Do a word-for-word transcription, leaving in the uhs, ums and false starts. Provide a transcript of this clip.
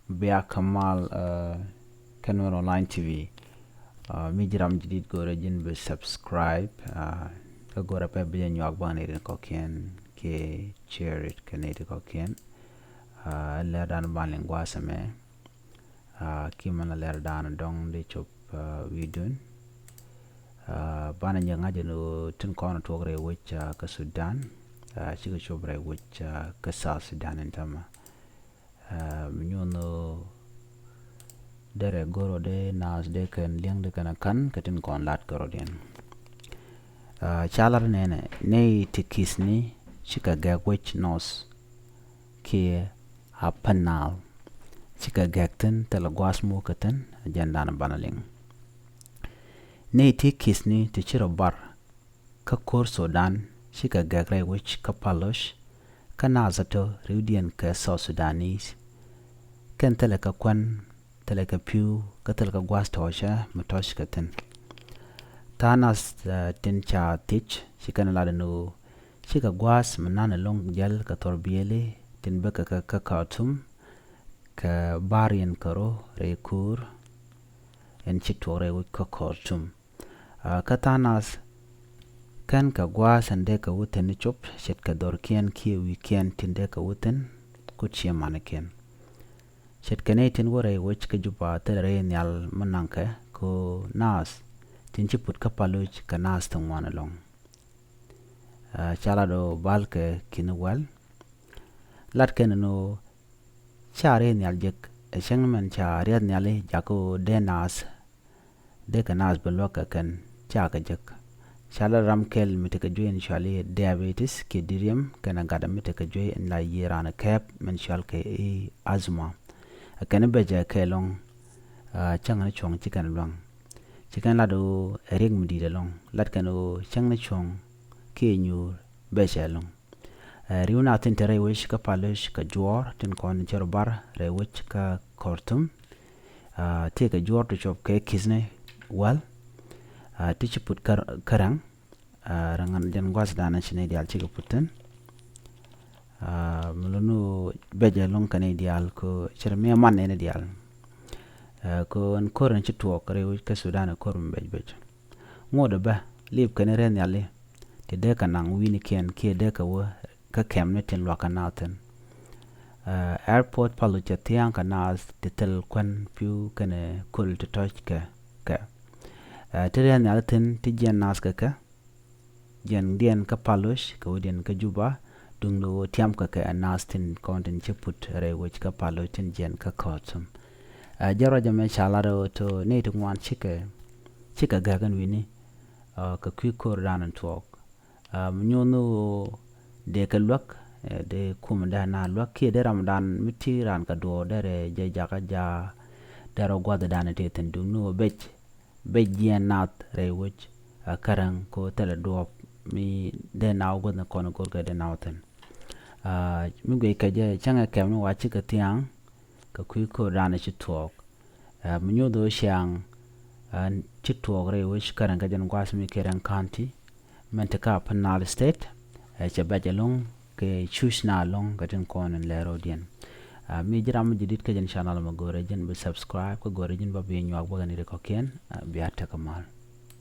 Bia kɛ mal kä Nuer Online T V. Mi ji̱ ram jadid, go̱rɛ ji̱n bi subscribe, kä go̱rɛ pɛ bi jɛ nyuak bä kɛ nɛy tin kɔ̱kiɛn kiɛ share it kɛ nɛy tin kɔ̱kiɛn. Lɛr dan ban liŋ gua̱a̱th ɛmɛ. Kiɛ mɛn la lɛr dan dɔ̱ŋ di cop wi̱i̱dun. Banɛ nyɛ ŋa̱c ɛn ɣöö tin kɔn tuɔk rɛy wec kä Sudan, cikɛ cop rɛy wec kä South Sudan in tämɛ. Mi nyuɔn ɣöö derɛ go̱r ɔ dee naath dee kɛn li̱eŋ dee kɛn a ka̱n kɛ tin kɔn lat kɛ rɔ̱diɛn. Ca lat nɛnɛ, nɛy ti ki̱thni cikɛ gɛk wec North kiɛ Upper Nile, cikɛ gɛk thi̱n thilɛ gua̱a̱th mukɛ thi̱n, jɛn dan banɛ liŋ. Nɛy ti ki̱thni ti ci rɔ bar kä ko̱r Sudan, cikɛ gɛk rɛy wec kä Paloc, kä naath ɛ tɔ riwdiɛn kɛ South Sudanese. Kɛn thilɛ kɛ kuän, thilɛ kɛ pi̱w, kä thilɛ kɛ gua̱a̱th tɔ̱ɔ̱cä mi tɔ̱c kɛ thi̱n. Tha̱a̱ŋ nath tin ca thiec ci kɛn lat ɛn ɣöö cikɛ gua̱a̱th mi na̱n ɛlɔ̱ŋ jäl kɛ thɔrbiɛli tin bäkɛ kɛ kä Khartoum, kɛ ba̱r yɛn kɛ rɔ rɛy ko̱r ɛn ci tuɔk rɛy wec kä Khartoum. Kä tha̱a̱ŋ nath kɛn kɛ gua̱a̱th ɛn dee kɛ wä thi̱n cop ce̱tkɛ dhɔrkiɛn kiɛ wi̱i̱kiɛn tin dee kɛ wä thi̱n kut ciɛ manikiɛn. Ce̱tkɛ nɛy tin wä rɛy wec kä Juba thilɛ rɛy nhial mi naŋkɛ kɛ ɣöö naath tin ci put kä Paloc kɛ naath ti ŋuan ɛlɔ̱ŋ. Ca lat ɣöö balkɛ ki̱n wäl. Lat kɛn ɛn ɣöö ca riɛth nhial jek, ɛ cäŋ mɛn ca riɛth nhial i̱ jakä ɣöö dee naath, dee kɛ naath bi luäk kɛ kɛn, ca kɛ jek. Ca lat ram kɛl mi tekɛ juey in cuali diabetes kiɛ diriɛm kɛnɛ gatdɛ mi tekɛ juey in la yiëë raan kɛɛp mɛn cual kɛ i̱ asthma. Ɛ kɛn i̱ bɛcɛ kɛ ɛlɔ̱ŋ. Cäŋ ni cuɔ̱ŋ ci kɛn luäŋ. Ci kɛn lat ɣöö ɛ riɛk mi di̱i̱t ɛlɔ̱ŋ. Lat kɛn ɣöö cäŋ ni cuɔ̱ŋ kiɛ nyuur bɛcɛ ɛlɔ̱ŋ. Riw naath tin te rɛy wec kä Paloc kɛ juɔ̱ɔ̱r tin kɔn in cɛ rɔ bar rɛy wec kä Khartoum. Tëëkɛ juɔ̱ɔ̱r ti cop kɛ ki̱thni wäl. Ti ci put kä, kä Rɛŋ. Rɛŋ jɛn gua̱thdan ci nɛy diaal cikɛ put thi̱n. Mi luni ɣöö bɛcɛ ɛlɔ̱ŋ kɛ nɛy diaal kɛ ɣöö cɛr mi ɛ man nɛy diaal. Kɛ ɣöö ɛn ko̱r ɛn ci tuɔɔk rɛy wec kä Sudan ɛ ko̱r mi bɛc bɛc. Ŋot ɛ bä lip kɛn riɛth nhiali ti dee kɛ naŋ wi̱i̱nikiɛn kiɛ dee kɛ wä kä kɛmni tin luakä naath thi̱n. Airport Paloc cɛ thia̱a̱ŋ kɛ naath ti thil kuän pi̱w kɛnɛ köl ti tɔ̱c kɛ kɛ. Ti riɛth nhiali thi̱n ti jiɛn naath kɛ kɛ. Jiɛn diɛn kä Paloc kɛ wä diɛn kä Juba, duŋdɛ ɣöö tiam kɛ kɛ ɛ naath tin kɔn tin ci put rɛy wec kä Paloc tin jiɛn kä Khartoum. Jɛ ruac ɛmɛ ca lat ɣöö to nɛy ti ŋuan cikɛ, cikɛ gäk ɛn wi̱ni kɛ kui̱ ko̱r dan in tuɔɔk. Mi nyuɔ̱n ni ɣöö dee kɛ luäk, dee kum dee na luäk kiɛ dee ram dan mi ti raan kɛ duɔɔr derɛ jɛ jakä ja derɛ gua̱th dan in te thi̱n duŋ ni ɣöö bec, bec jiɛn naath rɛy wec kä Rɛŋ ko thilɛ duɔɔp mi dee na wä gua̱th ni kɔn go̱rkɛ dee na wä thi̱n. Mi guic kɛ jɛ cäŋɛ kɛm ni wa cikɛ thia̱a̱ŋ kɛ kui̱ ko̱r dan in ci tuɔɔk. Mi nyuth ɣöö ciaŋ ci tuɔɔk rɛy wec kä Rɛŋ kä jɛn gua̱a̱th mi kiɛ Rɛŋ County mɛn te kä Upper Nile State. Cɛ bɛc ɛlɔ̱ŋ kɛ cuc na ɛlɔ̱ŋ kɛ tin kɔn in lɛr rɔ̱diɛn. Mi ji̱ ram mi ji̱ di̱t kä jɛn channel mɛ, go̱rɛ ji̱n bi subscribe kä go̱rɛ ji̱n ba bi nyuak bä kɛ ni ri kɔ̱kiɛn. Bia tekɛ mal.